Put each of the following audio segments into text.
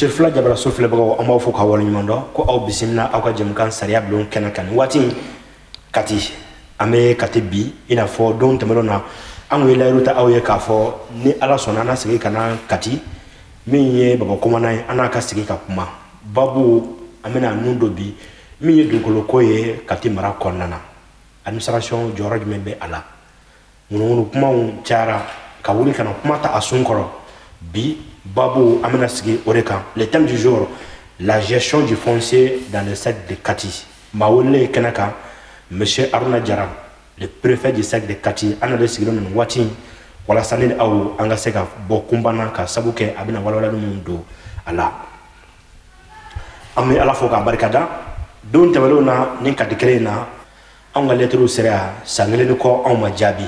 Sefila Jabaraso filɛbagaw, an b'aw fo ka waleɲuman dɔn ko aw bisimila aw ka jɛmukan sariya bulon kɛnɛ kan. Nin waati in Kati, an bɛ Kati bi, i n'a fɔ don tɛmɛnenw na an kun ye layiru ta aw ye k'a fɔ ni Ala sɔnna an na segin ka na Kati, min ye Baba Komana ye, an n'a ka sigi ka kuma babu. An bɛna nun don bi min ye dugukolo ko ye Kati mara kɔnɔna na, administration jɔyɔrɔ jumɛn bɛ a la. Ŋunuŋunu kumaw cayara ka wuli ka na kuma ta a sun kɔrɔ. Bi babu, an bɛna sigi o de kan. Le thème du jour, la gestion du foncier dans le cercle de Kati. Maa welelen kɛnɛ kan, monsieur Aruna Jara, le préfet du cercle de Kati. An n'ale sigilen don nin waati in walasa ne ni aw an ka se ka bɔ kunban na, ka sabu kɛ a bɛna walawalali minnu don a la. An bɛ Ala fo k'a barikada. Don tɛmɛnenw na, ni Kati kelen in na, anw ka lɛtiriw sera yan san kelen ni kɔ, anw ma jaabi.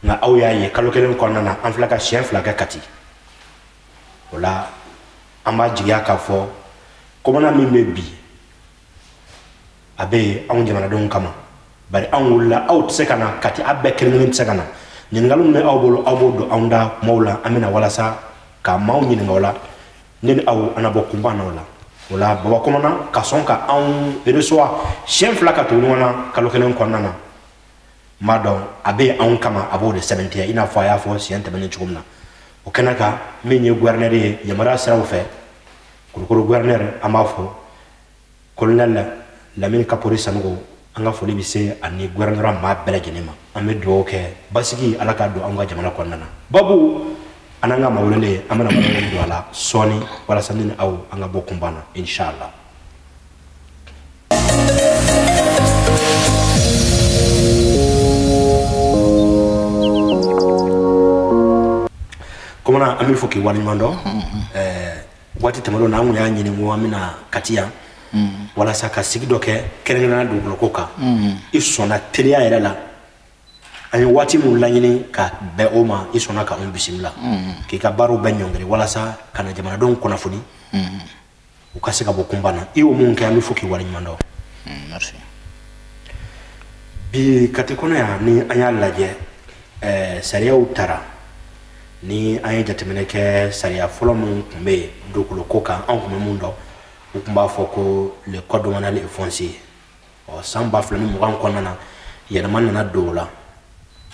Nka aw y'a ye, kalo kelen kɔnɔna na, an filɛ ka siɲɛ 2 kɛ Kati. O la, an b'a jigiya k'a fɔ kɔmana min bɛ bi, a bɛ yen anw jamanadenw kama. Bari anw wulila, aw tɛ se ka na Kati, a bɛɛ kelen kelen tɛ se ka na. Ɲininkali min bɛ aw bolo, aw b'o don anw da kumaw la. An bɛna walasa ka maaw ɲininka o la, ne ni aw an na bɔ kunba na o la. O la, Baba Komana ka sɔn ka anw recevoir siɲɛ 2 ka tugu ɲɔgɔn na kalo kelen kɔnɔna na, n b'a dɔn a bɛ yen anw kama, a b'o de sɛbɛntiya i n'a fɔ a y'a fɔ siɲɛ tɛmɛnen cogo min na. O kɛnɛ kan, min ye gouverneur ye, yamaruya siraw fɛ, Kulukoro gouverneur, an b'a fɔ colonel Lamine Kapori Sanogo, an ka foli bɛ se ani gouverneur maa bɛɛ lajɛlen ma. An bɛ dugawu kɛ basigi Ala ka don anw ka jamana kɔnɔna na. Babu, an n'an ka maa welelen, an bɛna walawalali don a la sɔɔni walasa ne ni aw an ka bɔ kunban na, inshallah. Komana, an bɛ fɔ k'i waleɲuman dɔn. Waati tɛmɛnenw na, an kun y'a ɲini ko an bɛna Kati yan walasa ka sigi dɔ kɛ kɛrɛnkɛrɛnnenya dugukolo ko kan. I sɔnna teliya yɛrɛ la. An ye waati min laɲini ka bɛn o ma, i sɔnna ka anw bisimila k'i ka baaraw bɛɛ ɲɔngiri walasa ka na jamanadenw kunnafoni, u ka se ka bɔ kunba na. I y'o mun kɛ, an bɛ fɔ k'i waleɲuman dɔn. Merci. Bi Kati kɔnɔ yan, ni an y'a lajɛ, sariyaw tara. Ni an ye jateminɛ kɛ, sariya fɔlɔ min tun bɛ yen dugukolo ko kan, anw tun bɛ mun dɔn, u tun b'a fɔ ko le code domanial et foncier. Ɔ, san 2020 kɔnɔna na, yɛlɛma nana don o la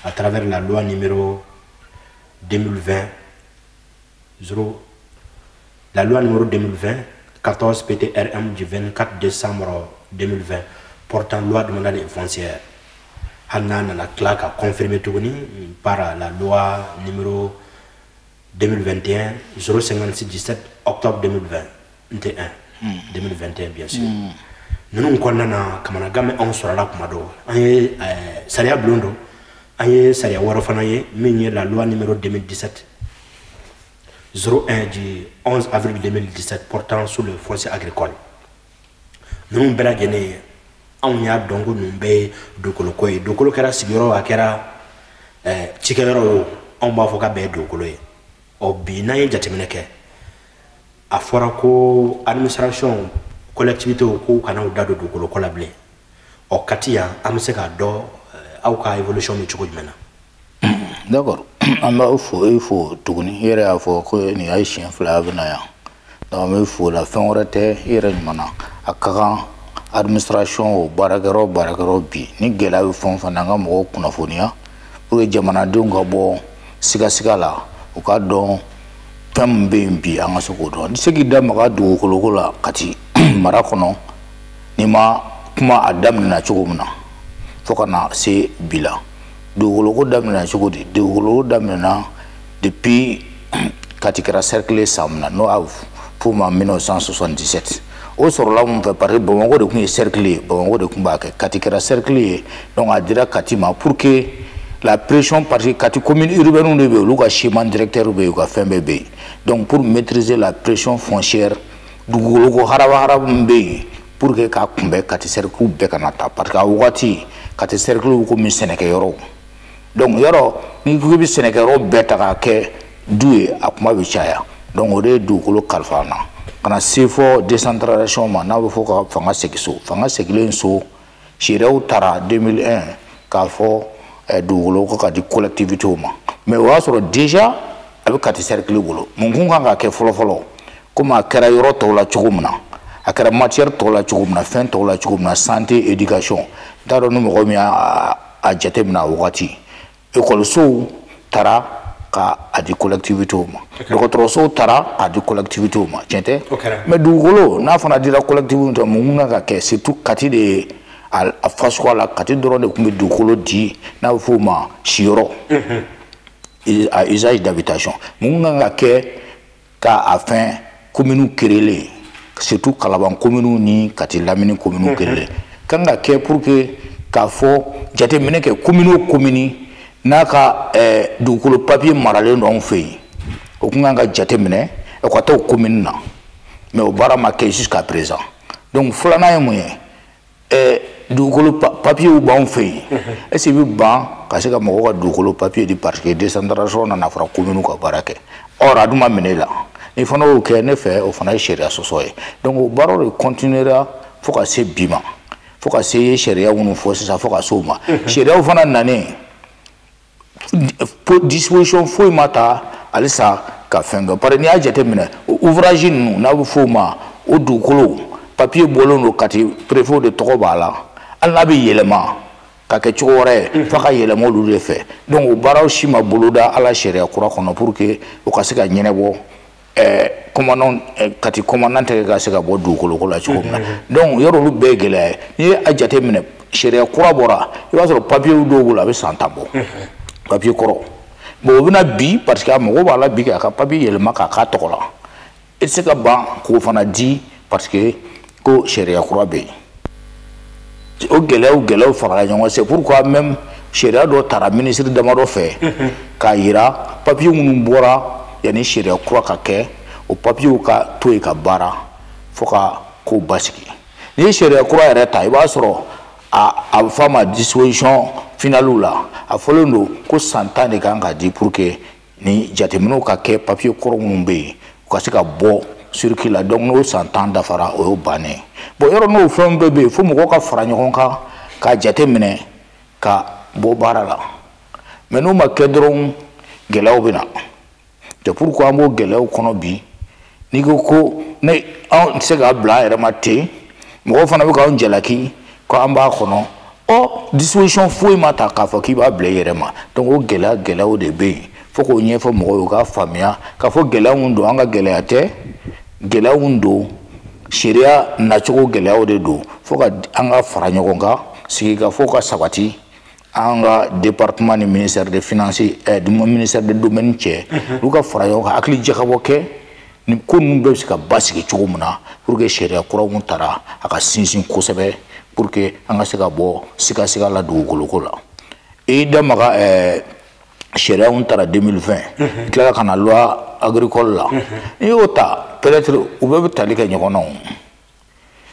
à travers la loi numéro 2020 0, la loi numéro 2020 14 PTRM du 24 décembre 2020 portant loi domaniale et foncière. Hali n'a nana tila ka confirmer tuguni par la loi numéro 2021 056 17 octobre 2021, 2021 bien sûr. Ninnu kɔnɔna na, kamanagan bɛ anw sɔrɔla kuma dɔw. An ye sariya bulon dɔn, an ye sariya wɛrɛ fana ye min ye la loi numéro 2017 01 du 11 avril 2017 portant sur le foncier agricole. Ninnu bɛɛ lajɛlen, anw y'a dɔn ko ninnu bɛɛ ye dugukolo ko ye. Dugukolo kɛra sigiyɔrɔ, a kɛra cikɛyɔrɔ ye o, anw b'a fɔ k'a bɛɛ ye dugukolo ye. Ɔ, bi n'an ye jateminɛ kɛ, a fɔra ko administration, collectivité k'u kana u da don dugukolo ko la bilen. Ɔ, Kati yan, an bɛ se k'a dɔn aw ka évolution bɛ cogo jumɛn na? D'accord, an b'aw fo, e fo tuguni. I yɛrɛ y'a fɔ ko nin y'a siɲɛ 2 a bɛ na yan. Donc an bɛ fo la, fɛn wɛrɛ tɛ, i yɛrɛ ɲuman na. A ka kan administration o baarakɛyɔrɔ baarakɛyɔrɔ bi, ni gɛlɛya bɛ fɛn o fɛn na, an ka mɔgɔw kunnafoniya pour que jamanadenw ka bɔ sigasiga la, u ka dɔn fɛn min bɛ yen bi, an ka se k'o dɔn. Ni se k'i da maga dugukoloko la Kati mara kɔnɔ, n'i ma kuma a daminɛna cogo min na fo ka na se bi la. Dugukoloko daminɛna cogo di? Dugukoloko daminɛna depuis Kati kɛra cercle san min na, n'o y'a f'o ma 1977. O sɔrɔla mun fɛ? Parce que Bamakɔ de tun ye cercle ye, Bamakɔ de tun b'a kɛ. Kati kɛra cercle ye, donc a dira Kati ma pour que la pression, parce que Kati commune urbaine de bɛ yen, olu ka schéma directeur bɛ yen, u ka fɛn bɛɛ bɛ yen. Donc pour maîtriser la pression foncière, dugukoloko haraba haraba min bɛ yen, pour que k'a kunbɛn Kati cercle bɛɛ kana taa, parce que a wagati Kati cercle komi sɛnɛkɛyɔrɔw. Donc yɔrɔ n'i ko k'i bɛ sɛnɛkɛyɔrɔ bɛɛ ta k'a kɛ du ye, a kuma bɛ caya. Donc o de ye dugukolo kalifa an na ka na se fɔ décentralisation ma, n'a bɛ fɔ ka fanga segin so. Fanga seginnen so, sariyaw tara 2001 k'a fɔ dugukolo ko ka di collectivités ma. Mais o y'a sɔrɔ déjà a bɛ Kati cercle bolo. Mun kun kan ka kɛ fɔlɔ fɔlɔ? Komi a kɛra yɔrɔ tɔw la cogo min na, a kɛra matière tɔw la cogo min na, fɛn tɔw la cogo min na, santé, éducation, n t'a dɔn ni mɔgɔ min y'a a jateminɛ a wagati, ekɔlisow taara ka a di collectivités ma, dɔgɔtɔrɔsow taara k'a di collectivités ma, tiɲɛ tɛ? Mais dugukolo n'a fana dira collectivités ma, mun kan ka kɛ? Surtout Kati de ye a fasuguya la, Kati dɔrɔn de tun bɛ dugukolo di, n'a bɛ f'o ma siyɔrɔ, à usage d'habitation. Mun kan ka kɛ k'a fɛn commune créer, surtout Kalaban commune ni Kati lamini commune créer, kan ka kɛ pour que k'a fɔ jateminɛ kɛ commune o commune n'a ka dugukolo papier maralen don anw fɛ yen, o kun kan ka jateminɛ o ka taa o commune na, mais o baara ma kɛ jusqu'à présent. Donc filanan ye mun ye? Dugukolo papier b'anw fɛ yen, est ce que i bɛ ban ka se ka mɔgɔw ka dugukolo papier di parce que décentralisation nana fɔra commune ka baara kɛ, or a dun ma minɛ e la? Ni fana y'o kɛ, ne fɛ o fana ye sariya sɔsɔ ye. Donc o baaraw de continuera fo ka se bi ma, fo ka se i ye sariya minnu fɔ sisan, fo ka se o ma. Sariyaw fana nanen, disposition foyi ma ta halisa ka fɛn kɛ, parce que n'i y'a jateminɛ, o ouvrage ninnu n'a bɛ f'o ma, o dugukolo papier bɔlen don Kati préfet de tɔgɔ b'a la, hali n'a bɛ yɛlɛma ka kɛ cogo wɛrɛ ye, f'a ka yɛlɛma olu de fɛ. Donc o baaraw si ma boloda ala sariya kura kɔnɔ pour que o ka se ka ɲɛnabɔ, commandant Kati commandant tɛgɛ ka se ka bɔ dugukolo ko la cogo min na. Donc yɔrɔ olu bɛɛ ye gɛlɛya ye. N'i ye a jateminɛ, sariya kura bɔra, i b'a sɔrɔ papier dɔw bolo a bɛ san 10 bɔ, papier kɔrɔ. Bon, o bɛna bi parce que a mago b'a la bi k'a ka papier yɛlɛma k'a k'a tɔgɔ la, i tɛ se ka ban k'o fana di parce que ko sariya kura bɛ yen. O gɛlɛyaw farala ɲɔgɔn kan. C'est pourquoi même sariya dɔ tara ministre damadɔ fɛ k'a yira papier minnu bɔra yanni sariya kura ka kɛ, o papiyew ka to yen ka baara fo ka ko basigi. N'i ye sariya kura yɛrɛ ta, i b'a sɔrɔ a bɛ fɔ a ma disposition finale la, a fɔlen don ko san 10 de kan ka di pour que ni jateminɛw ka kɛ, papiye kɔrɔ minnu bɛ yen, u ka se ka bɔ circuit la. Donc n'o san 10 dafara, o y'o bannen ye. Bon, yɔrɔ n'o fɛn bɛɛ bɛ yen, fo mɔgɔw ka fara ɲɔgɔn kan k'a jateminɛ ka bɔ baara la. Mais n'o ma kɛ dɔrɔn, gɛlɛyaw bɛ na. C'est pourquoi an b'o gɛlɛyaw kɔnɔ bi. N'i ko ko ne anw tɛ se k'a bila an yɛrɛ ma ten, mɔgɔw fana bɛ k'anw jalaki ko an b'a kɔnɔ, ɔ disposition foyi ma ta k'a fɔ k'i b'a bila i yɛrɛ ma. Donc o gɛlɛyaw de bɛ yen, fo k'o ɲɛfɔ mɔgɔw ye, u k'a faamuya k'a fɔ gɛlɛya mun don, an ka gɛlɛya tɛ, gɛlɛya mun don, sariya nacogo gɛlɛyaw de don, fo ka an ka fara ɲɔgɔn kan, sigikafɔ ka sabati an ka département ni ministère des finances, ministère des domaines cɛ, olu ka fara ɲɔgɔn kan, hakili jakabɔ kɛ ni ko ninnu bɛɛ bɛ se ka basigi cogo min na, pour que sariya kura mun tara a ka sinsin kosɛbɛ, pour que an ka se ka bɔ sigasiga la dugukoloko la. I da maga sariya mun tara 2020, i tilala ka na loi agricole la, n'i y'o ta, peut-être u bɛɛ bɛ tali kɛ ɲɔgɔn na o.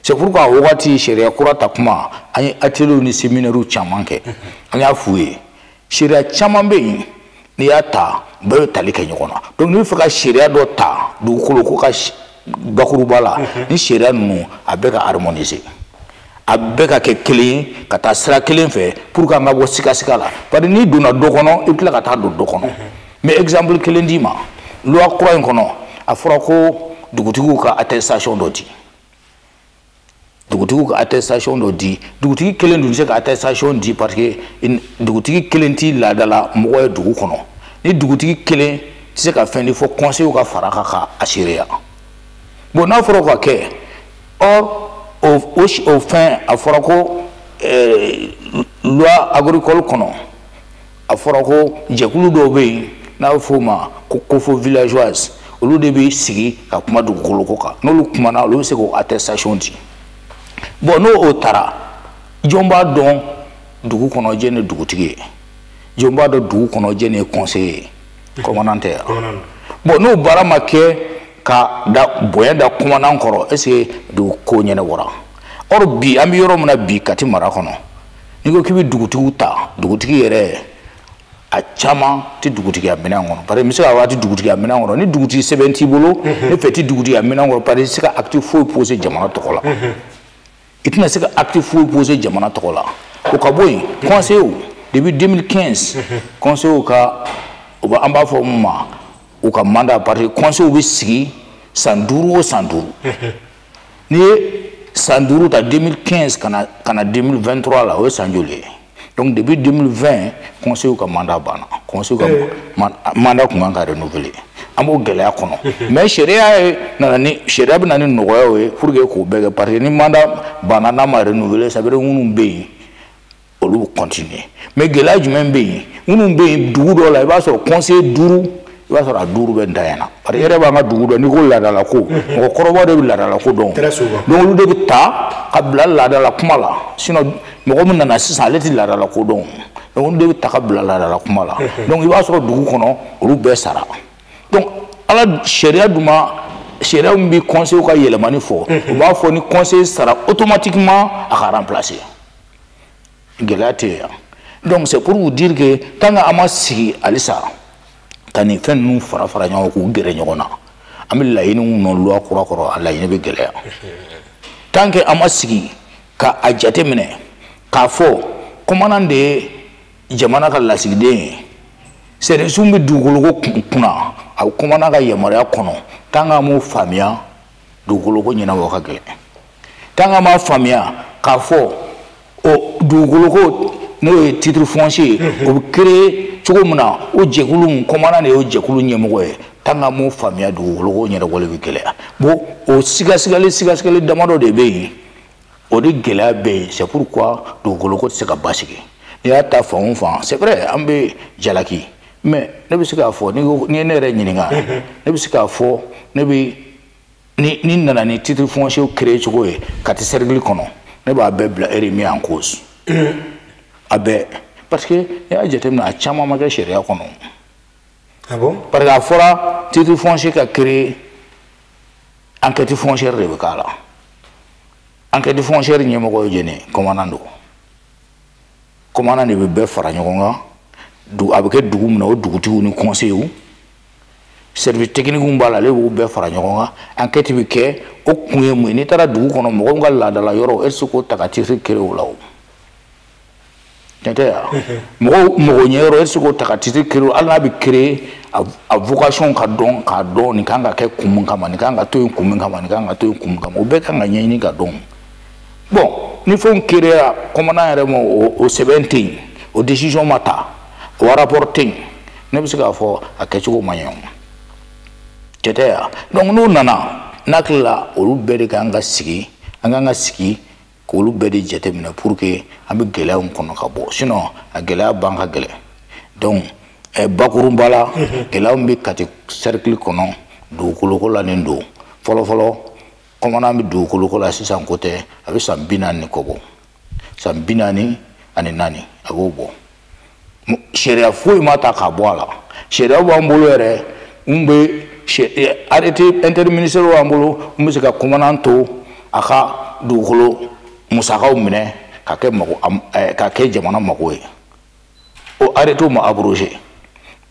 C'est pourquoi wagati sariya kura ta kuma, an ye ateliers ni séminaires caman kɛ, an y'a f'u ye sariya caman bɛ yen, n'i y'a ta, bɛɛ bɛ tali kɛ ɲɔgɔn na. Donc n'i bɛ fɛ ka sariya dɔ ta dugukolo ko ka bakuruba la, ni sariya ninnu a bɛɛ ka harmoniser, a bɛɛ ka kɛ kelen ye, ka taa sira kelen fɛ, pour que an ka bɔ sigasiga la. Bari n'i donna dɔ kɔnɔ, i bɛ tila ka taa don dɔ kɔnɔ. N bɛ exemple kelen d'i ma. Loi kura in kɔnɔ, a fɔra ko dugutigiw ka attestation dɔ di, dugutigiw ka attestation dɔ di. Dugutigi kelen dun tɛ se ka attestation di parce que dugutigi kelen t'i laadala mɔgɔ ye dugu kɔnɔ. Ni dugutigi kelen tɛ se ka fɛn di, fo conseil ka fara a kan ka a seereya. Bon, n'a fɔra o ka kɛ, or o fɛn a fɔra ko loi agricole kɔnɔ, a fɔra ko jɛkulu dɔw bɛ yen n'a bɛ f'o ma ko COFO villageoise, olu de bɛ sigi ka kuma dugukolo ko kan. N'olu kumana, olu bɛ se k'o attestation di. Bon, n'o o taara, jɔn b'a dɔn dugu kɔnɔ jɛn ye dugutigi ye, jɔn b'a dɔn dugu kɔnɔ jɛn ye conseiller ye? Commandant tɛ yan? Bon, n'o baara ma kɛ ka da bonya da commandant kɔrɔ, est ce que dugu ko ɲɛnabɔra? Or bi an bɛ yɔrɔ min na bi, Kati mara kɔnɔ, n'i ko k'i bɛ dugutigiw ta, dugutigi yɛrɛ a caman tɛ dugutigiya minɛn kɔnɔ, parce que n bɛ se ka waati dugutigiya minɛn kɔnɔ, ni dugutigi sɛbɛn t'i bolo, ne fɛ ti dugutigiya minɛn kɔnɔ, parce que i tɛ se ka acte foyi poser jamana tɔgɔ la, i tɛna se ka acte foyi poser jamana tɔgɔ la. O ka bɔ yen, conseil depuis 2015, conseil ka an b'a fɔ mun ma, u ka mandat, parce que conseil bɛ sigi San 5 o san 5. N'i ye san 5 ta 2015 ka na 2023 la, o ye san joli ye? Donc depuis 2020, conseil ka mandat banna. Conseil ka mandat kun kan ka renouveler. An b'o gɛlɛya kɔnɔ. Mais sariya nana ni sariya bɛ na ni nɔgɔyaw ye pour que k'o bɛɛ kɛ, parce que ni mandat banna n'a ma renouveler, ça veut dire minnu bɛ yen olu bɛ continuer. Mais gɛlɛya jumɛn bɛ yen? Minnu bɛ yen dugu dɔw la, i b'a sɔrɔ conseil 5, i b'a sɔrɔ a 5 bɛ ntanya. Parce que e yɛrɛ b'an ka dugu dɔn, n'i ko laadala ko, mɔgɔkɔrɔbaw de bɛ laadala ko dɔn. Très souvent. Donc olu de bɛ ta ka bila laadala kuma la. Sinon mɔgɔ min nana sisan, ale tɛ laadala ko dɔn. Donc olu de bɛ ta ka bila laadala kuma la. Donc i b'a sɔrɔ dugu kɔnɔ olu bɛɛ sara. Donc ala sariya dun ma, sariya min bɛ conseil ka yɛlɛmani fɔ, u b'a fɔ ni conseil sara automatiquement a ka remplacer. Gɛlɛya tɛ yan. Donc c'est pour vous dire que tant que an ma sigi halisa ka nin fɛn ninnu fara fara ɲɔgɔn kan k'u gɛrɛ ɲɔgɔn na, an bɛ laɲini minnu nɔ loi kura kɔrɔ, a laɲini bɛ gɛlɛya. Tant que an ma sigi ka a jateminɛ k'a fɔ commandant de ye jamana ka lasigiden ye, service bɛ dugukolo ko kunna, a commandant ka yamaruya kɔnɔ, tant que an m'o faamuya, dugukolo ko ɲɛnabɔ ka gɛlɛn. Tant que an m'a faamuya k'a fɔ o dugukolo ko n'o ye titre foncier ye, o bɛ créer cogo min na, o jɛkulu commandant de y'o jɛkulu ɲɛmɔgɔ ye, tant que an m'o faamuya, dugukolo ko ɲɛnabɔli bɛ gɛlɛya. Bon, o sigasigɛli damadɔ de bɛ yen, o de gɛlɛya bɛ yen. C'est pourquoi dugukolo ko tɛ se ka basigi. N'i y'a ta fan o fan, c'est vrai an bɛ jalaki, mais ne bɛ se k'a fɔ, n'i ye ne yɛrɛ ɲininka, ne bɛ se k'a fɔ ne bɛ ni nana ni titre foncier créer cogo ye Kati cercle kɔnɔ, ne b'a bɛɛ bila remis en cause. A bɛɛ, parce que n'i y'a jateminɛ, a caman ma kɛ sariya kɔnɔ. Ah bon? Parce que a fɔra titre foncier ka créer, enquête foncière de bɛ k'a la. Enquête foncière ɲɛmɔgɔ ye jɔni ye? Commandant don. Commandant de bɛ bɛɛ fara ɲɔgɔn kan. A bɛ kɛ dugu min na, o dugutigiw ni conseillers, service technique b'a la, ale b'u bɛɛ fara ɲɔgɔn kan. Enquête bɛ kɛ, o kun ye mun ye? N'i taara dugu kɔnɔ, mɔgɔ min ka laadala yɔrɔ, e tɛ se k'o ta ka titre créer o la o. Tiɲɛ tɛ wa? Mɔgɔw mago ɲɛ yɔrɔ, e tɛ se k'o ta ka titre créer, hali n'a bɛ créer, a vocation ka dɔn, k'a dɔn nin kan ka kɛ kun min kama, nin kan ka to yen kun min kama, nin kan ka to yen kun min kama, o bɛɛ kan ka ɲɛɲini ka dɔn. Bon, ni fɛnw créer commandant yɛrɛ ma, o sɛbɛn tɛ yen, o décision ma ta, o rapport tɛ yen, ne bɛ se k'a fɔ a kɛcogo ma ɲɛ o. Tiɲɛ tɛ wa? Donc n'o nana, n'a tilala, olu bɛɛ de kan ka sigi, an kan ka sigi k'olu bɛɛ de jateminɛ pour que an bɛ gɛlɛya min kɔnɔ ka bɔ. Sinon a gɛlɛya ban ka gɛlɛn. Donc bakurunba la, gɛlɛya min bɛ Kati cercle kɔnɔ dugukoloko la nin don. Fɔlɔ fɔlɔ, commandant bɛ dugukoloko la sisan ko tɛ, a bɛ san 40 ni kɔ bɔ, san 44 a b'o bɔ. Sariya foyi ma ta k'a bɔ a la. Sariya b'an bolo yɛrɛ, mun bɛ arrêté interministériel b'an bolo, mun bɛ se ka commandant to a ka dugukolo musakaw minɛ ka kɛ mago, ka kɛ jamana mago ye. O arrêté ma abrogé.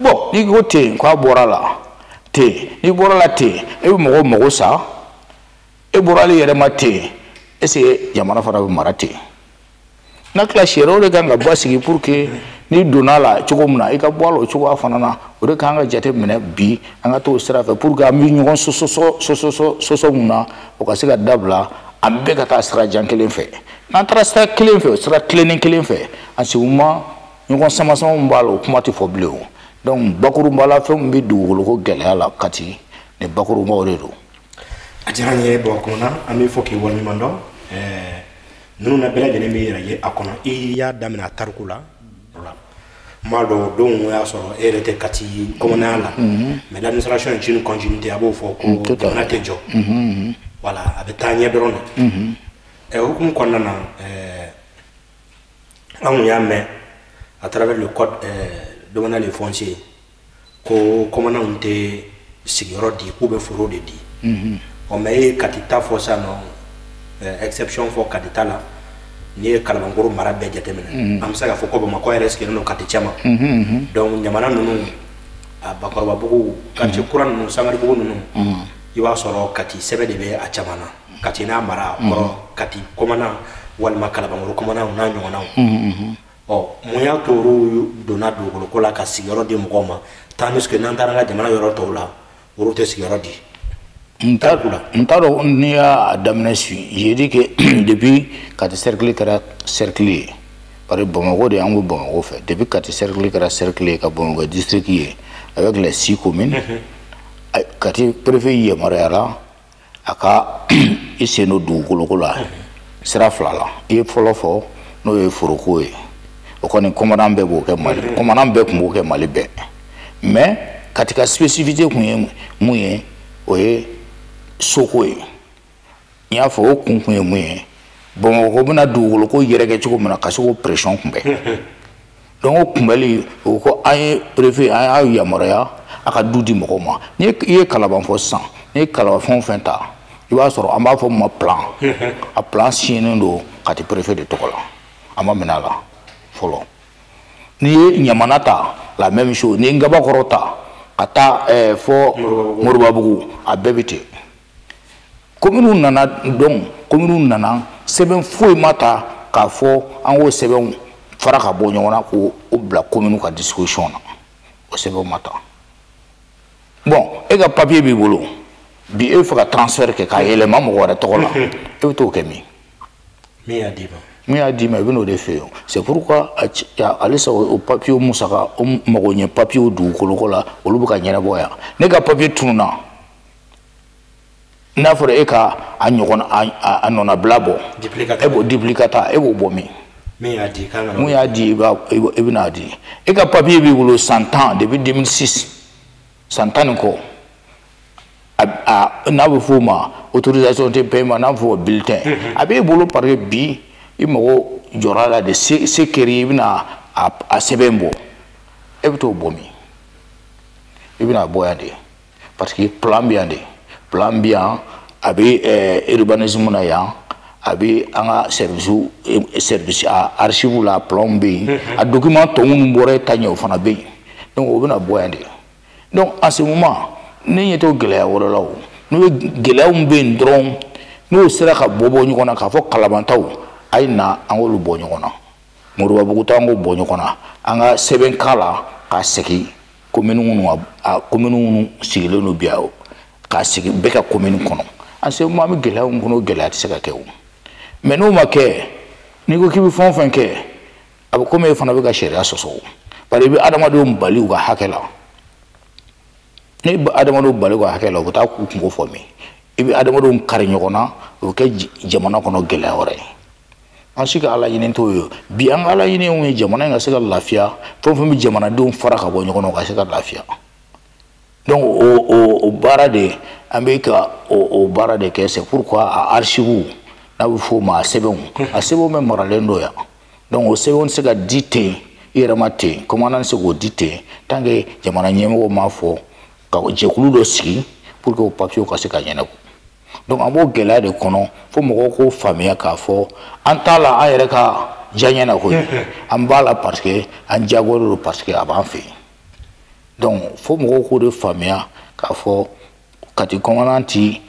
Bon, n'i ko ten k'a bɔra la ten, n'i bɔra la ten, e bɛ mɔgɔw mago sa, e bɔra ale yɛrɛ ma ten, est ce que jamana fana bɛ mara ten? N'a tila, sariyaw de kan ka basigi pour que n'i donna la cogo min na, i ka bɔ a la o cogoya fana na. O de kan ka jate minɛ bi, an ka t'o sira fɛ pour que an bɛ ɲɔgɔn sɔsɔ sɔsɔ sɔsɔ mun na, o ka se ka dabila, an bɛɛ ka taa sira jan kelen fɛ. N'an taara sira kelen fɛ, sira tilennen kelen fɛ, en ce moment ɲɔgɔn sama sama min b'a la, o kuma tɛ fɔ bilen o. Donc bakurunba la, fɛn min bɛ dugukolo ko gɛlɛya la Kati, nin bakurunbaw de don. A diyara n ye Baba, an bɛ fɔ k'i waleɲuman dɔn. Ninnu na bɛɛ lajɛlen bɛ yɛrɛ ye a kɔnɔ. I y'a daminɛ a tariku la, n b'a dɔn o don o y'a sɔrɔ e yɛrɛ tɛ Kati commandant la, mais l'administration est une continuité, a b'o fɔ ko jamana tɛ jɔ, voilà, a bɛ taa ɲɛ dɔrɔn de. Ɛ hukumu kɔnɔna na, an kun y'a mɛn à travers le code domanial et foncier ko commandant tɛ sigiyɔrɔ di, k'u bɛ foro de di. Ɔ mais e ye Kati ta fɔ sisan nɔ, exception fɔ Kati ta la. N'i ye Kalabankɔrɔ mara bɛɛ jateminɛ, an bɛ se k'a fɔ ko Bamakɔ yɛrɛ sigilen don Kati cɛma. Donc ɲamana ninnu, a Bakɔrɔbabugu, quartier kura ninnu, Sangaribugu ninnu, i b'a sɔrɔ Kati sɛbɛn de bɛ a caman na. Kati n'a mara kɔrɔ, Kati commandant walima Kalabankɔrɔ commandant n'a ɲɔgɔnnaw. Ɔ mun y'a to olu donna dugukoloko la ka sigiyɔrɔ di mɔgɔw ma, tandis que n'an taara an ka jamana yɔrɔ tɔw la, olu tɛ sigiyɔrɔ di? N t'a dɔn n'i y'a daminɛ su, j'ai dit que depuis Kati cercle kɛra cercle ye, parce que Bamakɔ de, an bɛ Bamakɔ fɛ, depuis Kati cercle kɛra cercle ye ka Bamakɔ district ye avec les six communes, Kati préfet yamaruyara a ka i sen don dugukoloko la sira fila la. I ye fɔlɔ fɔ, n'o ye foroko ye. O kɔni, commandant bɛɛ b'o kɛ Mali, commandant bɛɛ tun b'o kɛ Mali bɛɛ. Mais Kati ka spécificité kun ye mun ye? O ye soko ye. N y'a fɔ, o kun ye mun ye? Bamakɔ bɛna dugukoloko yɛrɛkɛ cogo min na, ka se k'o pression kunbɛn. Donc o kunbɛli, o ko an ye préfet, an y'a yamaruya a ka du di mɔgɔw ma. Ni i ye Kalaban fɔ sisan, n'i ye Kalaban fɛn o fɛn ta, i b'a sɔrɔ an b'a fɔ min ma plan. A plan signé don Kati préfet de tɔgɔ la, a ma minɛ a la fɔlɔ. N'i ye Ɲamana ta, la même chose. N'i ye Ngabakɔrɔ ta ka taa fɔ Moribabugu, a bɛɛ bɛ ten. Communes nana, donc communes nana, sɛbɛn foyi ma ta k'a fɔ an k'o sɛbɛnw fara ka bɔ ɲɔgɔn na k'o bila commune ka disposition na. O sɛbɛnw ma ta. Bon, e ka papier b'i bolo bi, e bɛ fɛ ka transfert kɛ k'a yɛlɛma mɔgɔ wɛrɛ tɔgɔ la, e bɛ t'o kɛ min? Min y'a d'i ma. Min y'a d'i ma, i bɛ n'o de fɛ yen. C'est pourquoi halisa o papier musaka, o mago ɲɛ papier dugukoloko la, olu bɛ ka ɲɛnabɔ yan. Ne ka papier tununna, n'a fɔra e ka a ɲɔgɔn a nɔnabila bɔ, e b'o duplicata, e b'o bɔ min? Min y'a di kan ka. Mun y'a di, i bɛna di. E ka papier b'i bolo san 10, depuis 2006, san 10 ni kɔ. A n'a bɛ f'o ma autorisation de paiement, n'a bɛ f'o ma bulletin, a b'e bolo, parce que bi i mago jɔra la de, se kɛr'i ye, i bɛna a sɛbɛn bɔ, e bɛ t'o bɔ min? I bɛna bɔ yan de, parce que plan bɛ yan de, plan bɛ yan, a bɛ urbanisme na yan, a bɛ an ka service a archive la, plan bɛ yen, a document tɔ minnu bɔra e ta ɲɛ, o fana bɛ yen. Donc o bɛna bɔ yan de. Donc en ce moment, ne ɲɛ t'o gɛlɛya wɛrɛ la. O n'o ye gɛlɛya min bɛ yen dɔrɔn, n'o sera ka bɔ bɔ ɲɔgɔn na k'a fɔ Kalabantaw a ye na, an k'olu bɔ ɲɔgɔn na, Moribabugu ta, an k'o bɔ ɲɔgɔn na, an ka sɛbɛn k'a la k'a segin commune minnu, a commune minnu sigilen don bi, k'a segin bɛɛ ka commune kɔnɔ. En ce moment, an bɛ gɛlɛya min kɔnɔ, o gɛlɛya tɛ se ka kɛ o. Mais n'o ma kɛ, n'i ko k'i bɛ fɛn o fɛn kɛ, a bɛ komi e fana bɛ ka sariya sɔsɔ o, bari i bɛ adamadenw bali u ka hakɛ la. N'i bɛ adamadenw bali u ka hakɛ la, u bɛ taa k'u kungo fɔ min, i bɛ adamadenw kari ɲɔgɔn na, o bɛ kɛ jamana kɔnɔ gɛlɛya wɛrɛ ye. An si ka ala ɲini t'o ye bi. An ka ala ɲini ye mun ye? Jamana in ka se ka lafiya, fɛn o fɛn bɛ jamanadenw fara ka bɔ ɲɔgɔn na, o ka se ka lafiya. Donc o baara de, an bɛ ka o baara de kɛ. C'est pourquoi a archive, n'a bɛ f'o ma a sɛbɛnw, a sɛbɛnw bɛ maralen don yan. Donc o sɛbɛnw tɛ se ka di ten i yɛrɛ ma ten, commandant tɛ se k'o di ten tant que jamana ɲɛmɔgɔw m'a fɔ ka jɛkulu dɔ sigi pour que o papier ka se ka ɲɛnabɔ. Donc an b'o gɛlɛya de kɔnɔ, fo mɔgɔw k'o faamuya k'a fɔ an t'a la an yɛrɛ ka diyaɲɛ na koyi, an b'a la parce que an diyagoyalen don, parce que a b'an fɛ yen. Donc fo mɔgɔw k'o de faamuya k'a fɔ Kati commandant ti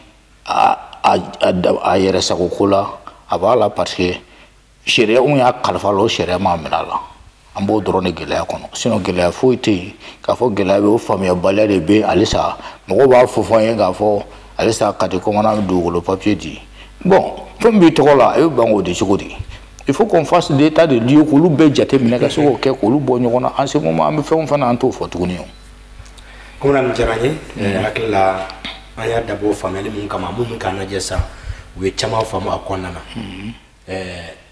a yɛrɛ sago ko la, a b'a la parce que sariya mun y'a kalifa la, o sariya m'a minɛ a la. An b'o dɔrɔn de gɛlɛya kɔnɔ, sinon gɛlɛya foyi tɛ yen k'a fɔ gɛlɛya bɛ. O faamuyabaliya de bɛ halisa. Mɔgɔw b'a fɔ fɔ an ye k'a fɔ halisa Kati commandant bɛ dugukolo papier di. Bon, fɛn min b'i tɔgɔ la, e bɛ ban k'o di cogo di? Il faut qu'on fasse l'état de lieu, k'olu bɛɛ jate minɛ ka se k'o kɛ, k'olu bɔ ɲɔgɔn na. En ce moment, an bɛ fɛn o fɛn na, an t'o fɔ tuguni o. Commandant, nin diyara n ye. Hakili la, an y'a dabɔ faamuyali mun kama, mun bɛ k'an lajɛ sisan, u ye caman faamu a kɔnɔna na.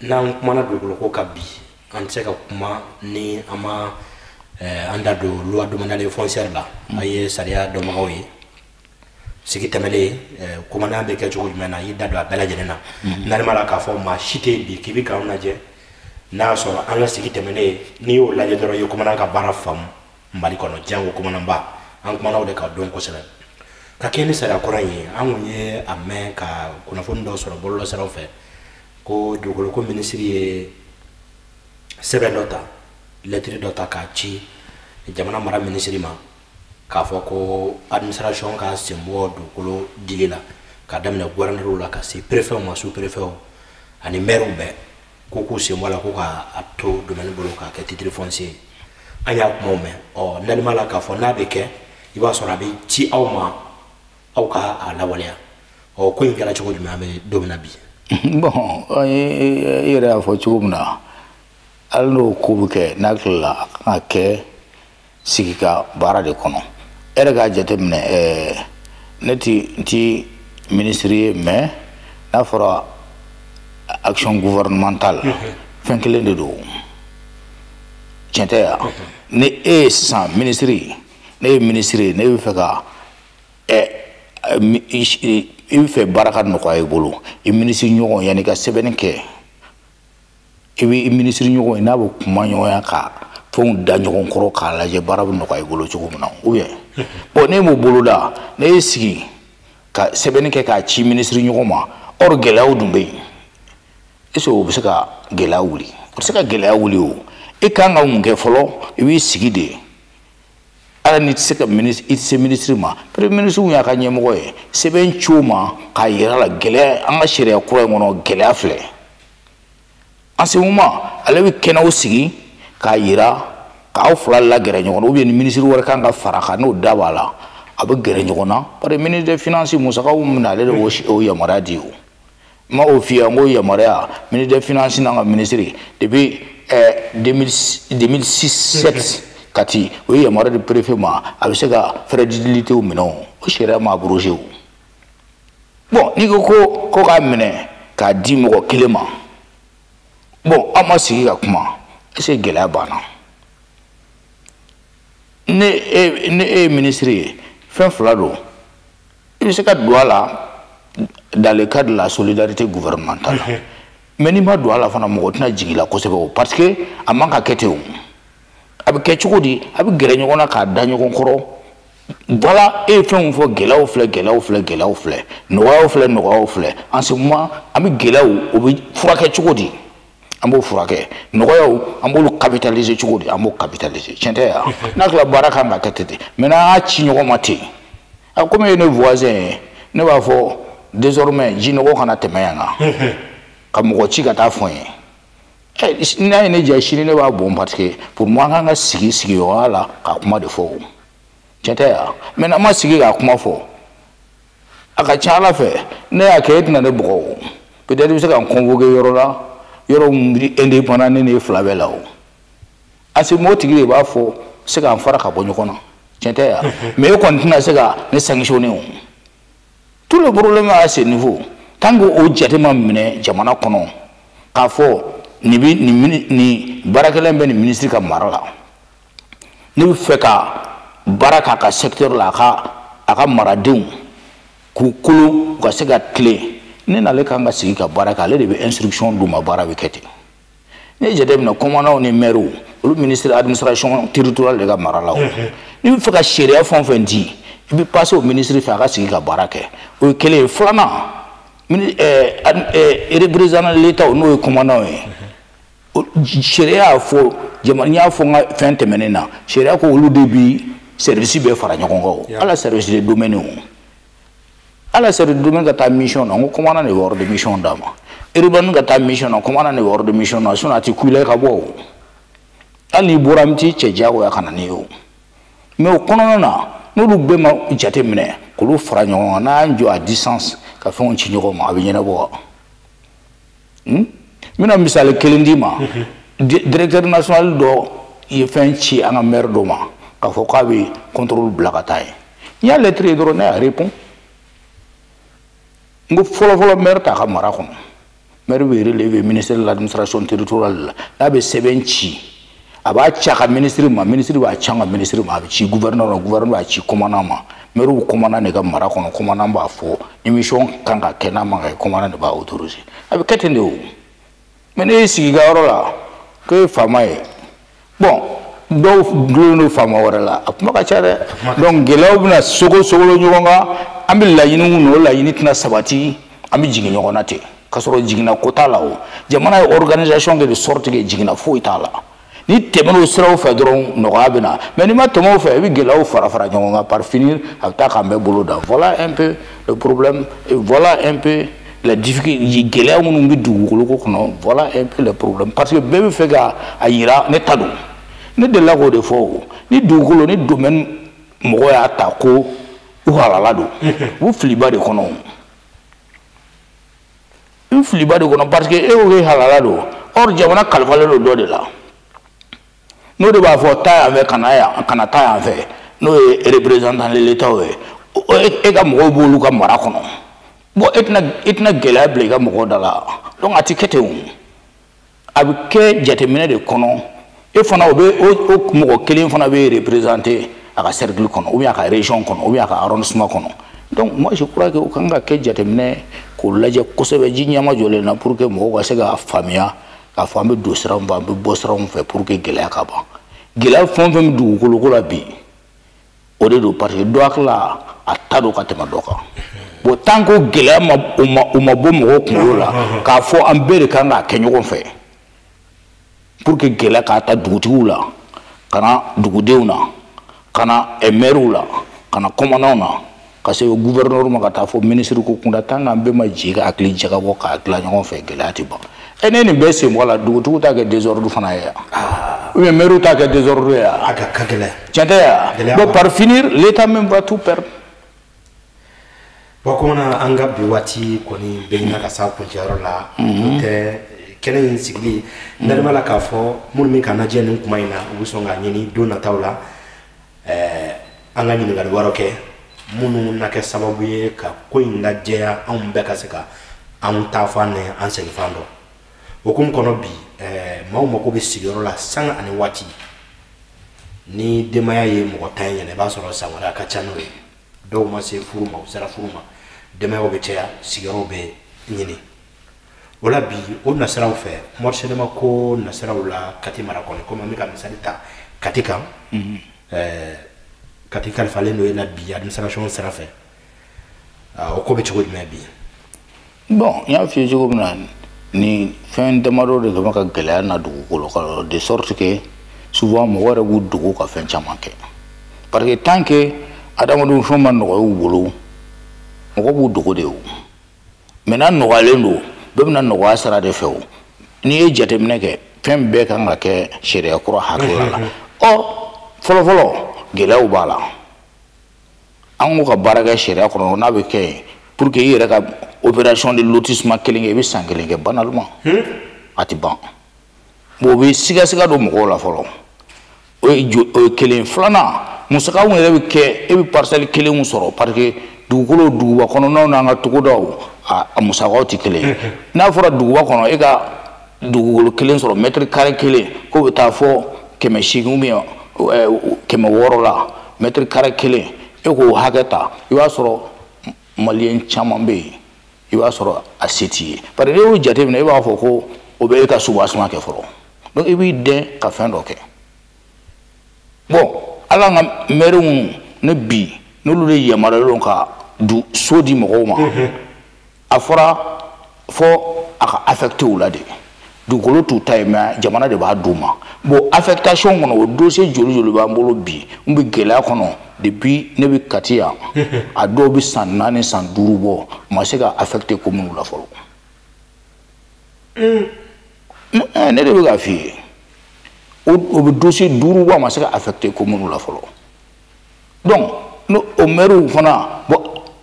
N'an kumana dugukolo ko kan bi, an tɛ se ka kuma ni an ma an da don loi domaniale foncière la. An ye sariya dɔnbagaw ye. Sigi tɛmɛlen, commandant bɛ kɛ cogo jumɛn na, i y'i da don a bɛɛ lajɛlen na. N'ale ma la k'a fɔ maa si tɛ bi k'i bɛ k'anw lajɛ, n'a y'a sɔrɔ an ka sigi tɛmɛnen, n'i y'o lajɛ dɔrɔn, i ye commandant ka baara faamu Mali kɔnɔ, jango commandant ba. An kumana o de kan don kosɛbɛ. Ka kɛ ni sariya kɔrɔ in ye, an kun ye a mɛn ka kunnafoni dɔ sɔrɔ bɔlɔlɔsiraw fɛ ko dugukolo ko minisiri ye sɛbɛn dɔ ta, lɛtiri dɔ ta k'a ci jamana mara minisiri ma k'a fɔ ko administration ka sen bɔ dugukolo dili la, ka daminɛ gouverneur la ka se préfet ma, sous préfet ani maire bɛɛ, ko k'u sen bɔ a la, ko k'a to domaine bolo k'a kɛ titre foncier ye. An y'a kumaw mɛn. Ɔ, n'ale ma la k'a fɔ n'a bɛ kɛ, i b'a sɔrɔ a bɛ ci aw ma. Aw ka a lawaleya. Ɔ, ko in kɛra cogo jumɛn, an bɛ don min na bi? Bon, an ye, i yɛrɛ y'a fɔ cogo min na, hali n'o ko bɛ kɛ n'a tilala, a kan ka kɛ sigi ka baara de kɔnɔ. E yɛrɛ k'a jateminɛ, ne ti n ti ministre ye, mais n'a fɔra action gouvernementale, fɛn kelen de don, tiɲɛ tɛ yan? Ni e ye sisan ministre, ne ye ministre ye, ne bɛ fɛ ka i bɛ fɛ baara ka nɔgɔya i bolo, i minisiri ɲɔgɔn, yanni ka sɛbɛnni kɛ, i bɛ i minisiri ɲɔgɔn ye, n'a bɛ kuma ɲɔgɔnya ka fɛnw da ɲɔgɔn kɔrɔ k'a lajɛ baara bɛ nɔgɔya i bolo cogo min na. Ou bien, bon, ne m'o boloda, ne y'i sigi ka sɛbɛnni kɛ k'a ci minisiri ɲɔgɔn ma, or gɛlɛyaw dun bɛ yen. Est ce que o bɛ se ka gɛlɛya wuli? O tɛ se ka gɛlɛya wuli. O e kan ka mun kɛ fɔlɔ? I b'i sigi de. Ala n'i tɛ se ka ministre, i tɛ se ministre ma, premier ministre y'a ka ɲɛmɔgɔ ye, sɛbɛn ci o ma k'a yira la gɛlɛya an ka sariya kura in kɔnɔ, gɛlɛya filɛ. En ce moment, ale bɛ kɛnɛw sigi k'a yira k'aw fila lagɛrɛ ɲɔgɔn na, ou bien ni ministre wɛrɛ kan ka fara kan, n'o da b'a la, a bɛ gɛrɛ ɲɔgɔn na, parce que ministre des Finances, musakaw min na, ale de b'o yamaruya di. O n ma o f'i ye, n ko yamaruya ministre des Finances n'an ka ministre depuis 2006 7 Kati, o ye yamaruya di préfet ma, a bɛ se ka frais d'utilité minɛ. O sariya ma abrogé. O bon, n'i ko ko k'a minɛ k'a di mɔgɔ kelen ma, bon, aw ma sigi ka kuma, est ce que gɛlɛya banna? Ne e ye ministre ye, fɛn fila don. I bɛ se ka don a la dans le cadre de la solidarité gouvernementale, mais n'i ma don a la fana, mɔgɔ tɛna jigin i la kosɛbɛ. O parce que a man ka kɛ ten. O a bɛ kɛ cogo di? A bɛ gɛrɛ ɲɔgɔn na k'a da ɲɔgɔn kɔrɔ. Voilà, e ye fɛnw fɔ, gɛlɛyaw filɛ, gɛlɛyaw filɛ, gɛlɛyaw filɛ, nɔgɔyaw filɛ, nɔgɔyaw filɛ. En ce moment, an bɛ gɛlɛyaw, o bɛ furakɛ cogo di? An b'o furakɛ. Nɔgɔyaw, an b'olu capitaliser cogo di? An b'o capitaliser. Tiɲɛ tɛ yan? N'a tila baara kan ka kɛ ten ten. Maintenant, an y'a ci ɲɔgɔn ma ten. A komi e ye ne voisin ye, ne b'a fɔ désormais jinɔgɔ kana tɛmɛ yan kan, ka mɔgɔ ci ka taa fɔ n ye. N'a ye ne diya, sini ne b'a bon, parce que pour moi, an kan ka sigi sigiɲɔgɔnya la ka kuma de fɔ. O tiɲɛ tɛ yan? Mais n'an ma sigi k'a kuma fɔ, a ka ca ala fɛ, ne y'a kɛ, e tɛna ne bugɔ. O peut-être i bɛ se ka n convoquer yɔrɔ la, yɔrɔ min bɛ indépendant, ne ni e fila bɛɛ la. O a se o tigi de b'a fɔ se k'an fara ka bɔ ɲɔgɔn na. Tiɲɛ tɛ yan? Mais e kɔni tɛna se ka ne sanctionner. O tout le problème à ce niveau, tant que o jate ma minɛ jamana kɔnɔ k'a fɔ nin bɛ nin nin baarakɛla in bɛ nin ministre ka mara la, ne bɛ fɛ ka baara k'a ka secteur la, a ka maradenw k'u kolo, u ka se ka tilen, ne n'ale kan ka sigi ka baara kɛ, ale de bɛ instruction d'u ma, baara bɛ kɛ ten. Ne ye jateminɛ, commandant ni maire, olu ministre administration territoriale de ka mara la. O n'i bɛ fɛ ka sariya fɛn o fɛn di, i bɛ passer o ministre fɛ, a ka sigi ka baara kɛ. O ye kelen ye. Filanan, représentant de l'État, n'o ye commandant ye, sariya y'a fɔ jamana, n y'a fɔ n ka fɛn tɛmɛnen na, sariya ko olu de bi service bɛɛ fara ɲɔgɔn kan. O ala service de domaine, o ala service de domaine ka taa mission na, n ko commandant de bɛ ordre de mission d'a ma. Urbaine ka taa mission na, commandant de bɛ ordre de mission na, sinon a ti ku i la i ka bɔ. O hali n'i bɔra, n t'i cɛ diyagoya ka na n'i ye. O mais o kɔnɔna na, n'olu bɛɛ ma jate minɛ k'olu fara ɲɔgɔn kan, n'an jɔ à distance ka fɛnw ci ɲɔgɔn ma, a bɛ ɲɛnabɔ wa? N bɛna misali kelen d'i ma. Directeur national dɔ ye fɛn ci an ka maire dɔ ma k'a fɔ k'a bɛ contrôle bila ka taa yen. N y'a lettre ye dɔrɔn, ne y'a répond, n ko fɔlɔ fɔlɔ, maire t'a ka mara kɔnɔ. Maire bɛ relever ministère de l'Administration territoriale la. N'a bɛ sɛbɛn ci, a b'a ci a ka ministre ma, ministre b'a ci an ka ministre ma, a bɛ ci gouverneur ma, gouverneur b'a ci commandant ma. Maire bɛ commandant de ka mara kɔnɔ, commandant b'a fɔ ni mission kan ka kɛ, n'a man ka kɛ, commandant de b'a autoriser. A bɛ kɛ ten de. O mais ne y'i sigi i ka yɔrɔ la k'e ye faama ye, bon, dɔw dulonnen don faama wɛrɛ la, a kuma ka ca dɛ. Donc gɛlɛyaw bɛna sogo sogolo ɲɔgɔn kan. An bɛ laɲini mun na, o laɲini tɛna sabati, an bɛ jigin ɲɔgɔn na ten, k'a sɔrɔ jiginna ko t'a la. O jamana ye organisation kɛ de sorte que jiginna foyi t'a la. Ni tɛmɛn'o siraw fɛ dɔrɔn, nɔgɔya bɛ na, mais n'i ma tɛmɛ o fɛ, i bɛ gɛlɛyaw fara fara ɲɔgɔn kan, par finir a bɛ taa k'an bɛɛ bolo da. Voilà un peu le problème et voilà un peu la difficulté, gɛlɛya minnu bɛ dugukolo ko kɔnɔ. Voilà un peu le problème, parce que bɛɛ bɛ fɛ ka a yira ne ta don. Ne delila k'o de fɔ. O ni dugukolo ni domaine, mɔgɔ y'a ta ko U halala don. U filiba de kɔnɔ. U filiba de kɔnɔ parce que e ko k'e halala don. Or jamana kalifalen don dɔ de la. N'o de b'a fɔ taa yan fɛ ka na yan kana taa yan fɛ n'o ye représentant de l'État ye. E ka mɔgɔw b'olu ka mara kɔnɔ. Bon e tɛna gɛlɛya bila i ka mɔgɔw da la. Donc a ti kɛ ten o. A bɛ kɛ jateminɛ de kɔnɔ. E fana o bɛ o mɔgɔ kelen fana bɛ représenter a ka cercle kɔnɔ ou bien a ka région kɔnɔ ou bien a ka arrondissement kɔnɔ. Donc moi je crois que o kan ka kɛ jateminɛ k'o lajɛ kosɛbɛ ji ɲɛma jɔlen na pour que mɔgɔw ka se k'a faamuya k'a fɔ an bɛ don sira min fɛ an bɛ bɔ sira min fɛ pour que gɛlɛya ka ban. Gɛlɛya fɛn o fɛn bɛ dugukolo ko la bi o de don parce que dɔ hakili la a ta don ka tɛmɛ dɔ kan. Bon tant que gɛlɛya ma o ma bɔ mɔgɔw kunkolo la k'a fɔ an bɛɛ de kan k'a kɛ ɲɔgɔn fɛ pour que gɛlɛya k'a ta dugutigiw la ka na dugudenw na ka na maires la ka na commandants na ka se gouverneur ma ka taa fɔ ministre ko kunda tant qu'an bɛɛ ma jɛ ka hakili jagabɔ k'a dilan ɲɔgɔn fɛ gɛlɛya tɛ ban. E ne nin bɛɛ sen bɔ a la dugutigiw t'a kɛ désordre fana ye yan ou bien maires t'a kɛ désordre ye yan. A ka gɛlɛn. Tiɲɛ tɛ yan. Bon par finir l'État même va tout perdre. Bon comme an ka bi waati kɔni bɛ ɲina ka s'a kuncɛyɔrɔ la n'o tɛ kɛnɛ in sigili n dalen b'a la k'a fɔ minnu bɛ k'an lajɛ nin kuma in na u bɛ sɔn k'a ɲini don nataw la an ka ɲininkali wɛrɛw kɛ minnu na kɛ sababu ye ka ko in lajɛya anw bɛɛ ka se ka anw taafan ni an seginfan dɔn. O hukumu kɔnɔ bi maaw mako bɛ sigiyɔrɔ la sanga ani waati ni denbaya ye mɔgɔ tan ye ɲɛna i b'a sɔrɔ san wɛrɛ a ka ca n'o ye. Dɔw ma se furu ma u sera furu ma denbayaw bɛ caya sigiyɔrɔw bɛ ɲini. O la bi o nasiraw fɛ morcellement ko nasiraw la Kati mara kɔnɔ komi an bɛ ka misali ta Kati kan. Kati kalifalen don e la bi administration sira fɛ o ko bɛ cogo jumɛn bi? Bon n y'a f'i ye cogo min na ni fɛn damadɔ de bɛ ka gɛlɛya na dugukolo kan de sorte que souvent mɔgɔ yɛrɛ b'u dogo ka fɛn caman kɛ parce que tant que adamadenw fɛn ma nɔgɔya u bolo mɔgɔ b'u dogo de o. Mais n'a nɔgɔyalen don bɛɛ bɛna nɔgɔya sira de fɛ o. N'i ye jateminɛ kɛ fɛn bɛɛ kan ka kɛ sariya kura hakilila la. Or fɔlɔ fɔlɔ gɛlɛyaw b'a la. An ko ka baara kɛ sariya kɔnɔ n'a bɛ kɛ yen pour que i yɛrɛ ka opération de lotissement kelen kɛ i bɛ san kelen kɛ banalement. A tɛ ban. Bon o bɛ sigasiga don mɔgɔw la fɔlɔ. O ye kelen. Filanan musaka mun yɛrɛ bɛ kɛ e bɛ parcelle kelen mun sɔrɔ parce que dugukolo duguba kɔnɔnaw n'an ka togodaw a musakaw tɛ kelen ye. N'a fɔra duguba kɔnɔ e ka dugukolo kelen sɔrɔ mètre carré kelen k'o bɛ taa fɔ 800 ou bien 600 la mètre carré kelen e k'o hakɛ ta i b'a sɔrɔ maliyɛn caman bɛ yen i b'a sɔrɔ a se t'i ye parce que n'i y'o jateminɛ e b'a fɔ ko o bɛ e ka soubassement kɛ fɔlɔ donc i b'i dɛn ka fɛn dɔ kɛ. Bon ala an ka maire minnu ne bi n'olu de yamaruyalen don ka du so di mɔgɔw ma a fɔra fɔ a ka affecté u la de dugukolo t'u ta ye mais jamana de b'a d'u ma. Bon affectation kɔnɔ o dossier joli joli b'an bolo bi n bɛ gɛlɛya kɔnɔ depuis ne bɛ Kati yan a dɔw bɛ san 4 san 5 bɔ u ma se ka affecté commune la fɔlɔ. Ne de bɛ k'a f'i ye o bɛ dossier 5 bɔ a ma se ka affecté commune la fɔlɔ. Donc n'o o maire fana bon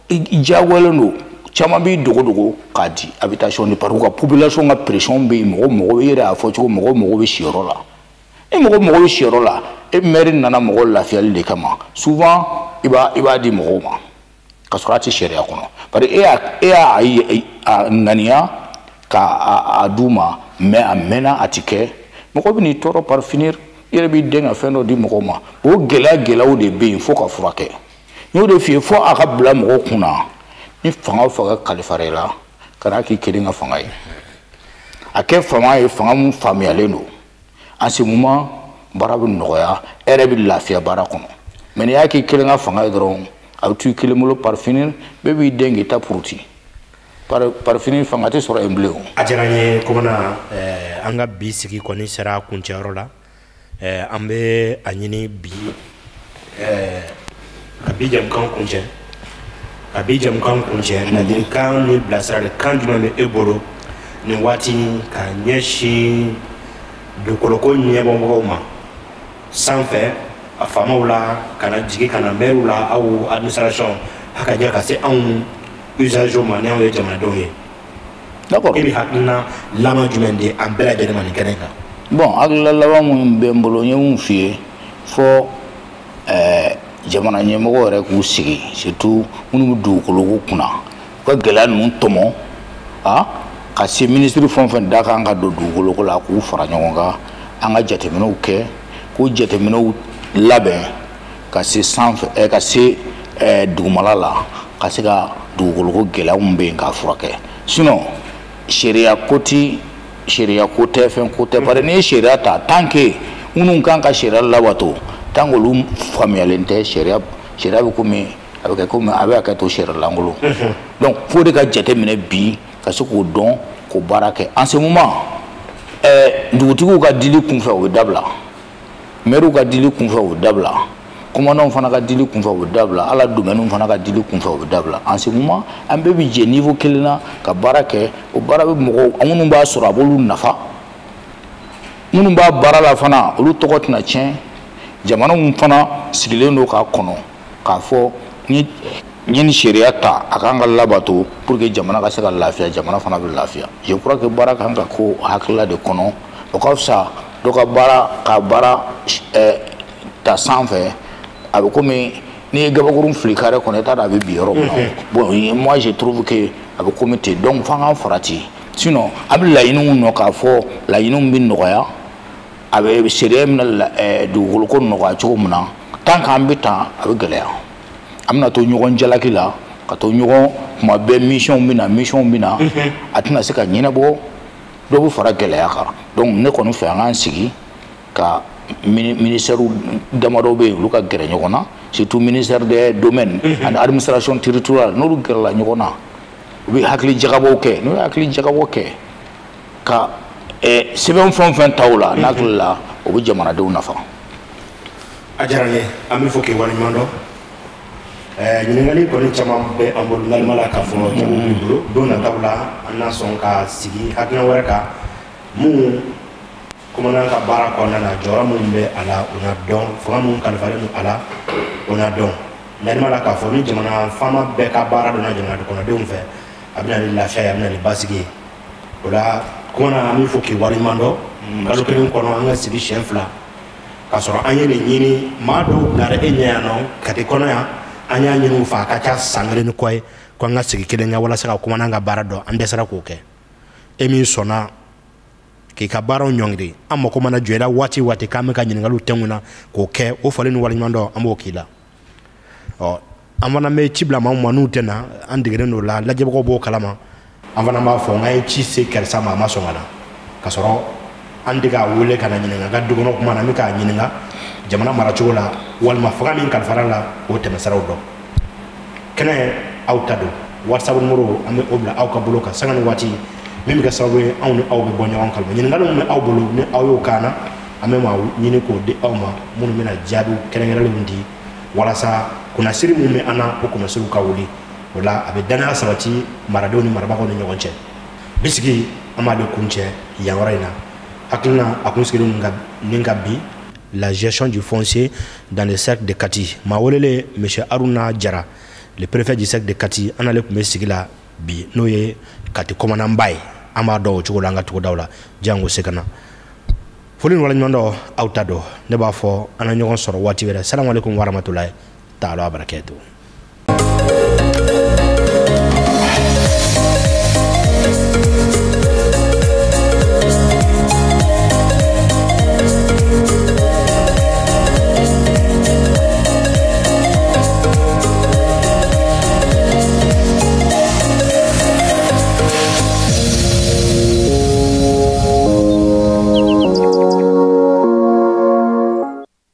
diyagoyalen don caman b'i dogo dogo k'a di habitation de parce que ka population ka pression bɛ yen mɔgɔ mɔgɔ i yɛrɛ y'a fɔ cogo mɔgɔ mɔgɔ bɛ siyɔrɔ la e mɔgɔ mɔgɔ bɛ siyɔrɔ la e maire nana mɔgɔ lafiyali de kama souvent i b'a di mɔgɔw ma ka sɔrɔ a tɛ sariya kɔnɔ parce que e y'a ŋaniya k'a d'u ma mais a mɛnna a ti kɛ mɔgɔ bɛ n'i tɔɔrɔ par finir i yɛrɛ b'i den ka fɛn dɔ di mɔgɔw ma o gɛlɛya gɛlɛyaw de bɛ yen fo ka furakɛ. N y'o de f'i ye fo a ka bila mɔgɔw kun na ni fanga o fanga kalifara i la kana k'i kelen ka fanga ye a kɛ fanga ye fanga mun faamuyalen don en ce moment baara bɛ nɔgɔya e yɛrɛ bɛ lafiya baara kɔnɔ mais n'i y'a k'i kelen ka fanga ye dɔrɔn a bɛ to i kelen bolo par finir bɛɛ b'i den k'i ta puruti par finir fanga tɛ sɔrɔ yen bilen o. A diyara n ye komana an ka bi sigi kɔni sera kuncɛyɔrɔ la an bɛ a ɲini bi ka bi jamukan kuncɛ ka bi jamukan kuncɛ ladilikan ni bilasiralikan jumɛn bɛ e bolo nin waati ka ɲɛsin dugukoloko ɲɛbɔmɔgɔw ma sanfɛ Faamaw la ka na jigin ka na maires la, aw administration a ka jɛ ka se anw usagers ma, ni anw ye jamanadenw ye. D'accord. E bɛ hakilina laban jumɛn di an bɛɛ lajɛlen ma nin kɛnɛ kan? Bon, hakilina laban min bɛ n bolo, n ye mun f'i ye fɔ, jamana ɲɛmɔgɔ yɛrɛ k'u sigi, surtout minnu bɛ dugukoloko kunna, u ka gɛlɛya ninnu tɔmɔ, a ka se minisiri fɛn o fɛn da kan ka don dugukoloko la, k'u fara ɲɔgɔn kan, an ka jateminɛw kɛ, k'o jateminɛw labɛn ka se sanfɛ, ka se dugumala la, ka se ka dugukoloko gɛlɛya min bɛ yen k'a furakɛ. Sinon sariya ko ti, sariya ko tɛ, fɛn ko tɛ, parce que n'i ye sariya ta, tant que minnu kan ka sariya labato, tant que olu faamuyalen tɛ, sariya bɛ komi a bɛ kɛ komi a bɛ hakɛ to sariya lankolon. Donc fo de ka jateminɛ bi ka se k'o dɔn, k'o baara kɛ. En ce moment, dugutigiw ka dili kunfɛ, o bɛ dabila, maires ka dili kunfɛ, o bɛ dabila, commandants fana ka dili kunfɛ, o bɛ dabila, ala domaines fana ka dili kunfɛ, o bɛ dabila. En ce moment, an bɛɛ bɛ jɛ niveau kelen na ka baara kɛ. O baara bɛ mɔgɔw minnu b'a sɔrɔ, a b'olu nafa, minnu b'a baara la fana, olu tɔgɔ tɛna tiɲɛ. Jamana min fana sigilen don k'a kɔnɔ k'a fɔ ni n ye nin sariya ta, a kan ka labato pour que jamana ka se ka lafiya, jamana fana bɛ lafiya. Je crois que baara kan ka ko hakilila de kɔnɔ. O ka fisa dɔ ka baara ka baara ta sanfɛ, a bɛ komi n'i ye gabakurun fili carré kɔnɔ, i t'a dɔn a bɛ bin yɔrɔ min na. Bon, moi je trouve que a bɛ komi ten. Donc f'an k'an farati, sinon an bɛ laɲiniw nɔ k'a fɔ laɲiniw bɛ nɔgɔya, a bɛ sariya bɛna dugukolo ko nɔgɔya cogo min na. Tant qu'an bɛ tan, a bɛ gɛlɛya, an bɛna to ɲɔgɔn jalaki la, ka to ɲɔgɔn kuma bɛɛ, mission bɛ na, mission bɛ na, a tɛna se ka ɲɛnabɔ, dɔ bɛ fara gɛlɛya kan. Donc ne kɔni fɛ, an k'an sigi ka ministère damadɔ bɛ yen, olu ka gɛrɛ ɲɔgɔn na, surtout ministère des domaines ani administration territoriale. N'olu gɛrɛla ɲɔgɔn na, u bɛ hakili jagabɔw kɛ. N'u ye hakili jagabɔ kɛ ka sɛbɛn fɛn o fɛn ta o la, n'a hakili la, o bɛ jamanadenw nafa. A diyara n ye, an bɛ fɔ k'i waleɲuman dɔn. Ɲininkali kɔni caman bɛ an bolo nalima la k'a fɔ jaabi b'i bolo. Don nataw la, an na sɔn ka sigi hakilina wɛrɛ kan mun commandant ka baara kɔnɔna na, jɔyɔrɔ minnu bɛ a la, o na dɔn, fanga minnu kalifalen don a la, o na dɔn. Nalima la k'a fɔ ni jamana faama bɛɛ ka baara dɔnna jamana kɔnɔdenw fɛ, a bɛ na ni lafiya ye, a bɛ na ni basigi ye. O la, commandant, an bɛ fɔ k'i waleɲuman dɔn. Kalo kelen kɔnɔ, an ka sigi siɲɛ 2 k'a sɔrɔ an ye nin ɲini. Maa dɔw bilara e ɲɛ yan nɔ Kati kɔnɔ yan, an y'a ɲini u fɛ, a ka ca san kelen ni kɔ ye, ko an ka sigi kelen kɛ walasa ka commandant ka baara dɔn. An dɛsɛra k'o kɛ. E min sɔnna k'i ka baaraw ɲɔngiri, an mako mana jɔ i la waati waati k'an bɛ ka ɲininkaliw tɛnku na k'o kɛ, o foli ni waleɲuman dɔn, an b'o k'i la. Ɔ, an fana bɛ ci bila maaw ma n'u tɛ na, an degelen don la, lajɛbagaw b'o kalama. An fana b'a fɔ n'an ye ci se karisa ma, a ma sɔn ka na, ka sɔrɔ an tɛ k'a wele ka na ɲininka ka du kɔnɔ kuma na, an bɛ k'a ɲininka jamana maracogo la walima fanga min kalifara la, o tɛmɛsiraw dɔn. Kɛnɛ aw ta don, WhatsApp numéro an bɛ o bila aw ka bolo kan sanga ni waati min bɛ kɛ sababu ye anw ni aw bɛ bɔ ɲɔgɔn kalama. Ɲininkali min bɛ aw bolo, ni aw y'o k'an na, an bɛ maa ɲini k'o di aw ma minnu bɛna jaabiw kɛrɛnkɛrɛnlenw di walasa kunnasiri min bɛ an na, o kunnasiriw ka wuli. O la, a bɛ danaya sabati maradenw ni marabagaw ni ɲɔgɔn cɛ. Bisigi an b'ale kuncɛ yan yɔrɔ in na. Hakilina a kun sigilen nin ka bi, la gestion du foncier dans le cercle de Kati. Maa welelen, monsieur Haruna Jara, le préfet du cercle de Kati, an n'ale tun bɛ sigi la bi, n'o ye Kati commandant ba ye. An b'a dɔn o cogo la an ka togodaw la. Jango se ka na foli ni waleɲuman dɔn aw ta dɔn. Ne b'a fɔ an na ɲɔgɔn sɔrɔ waati wɛrɛ. Salamu aleykum warahmatulahi taala wabarakatuh.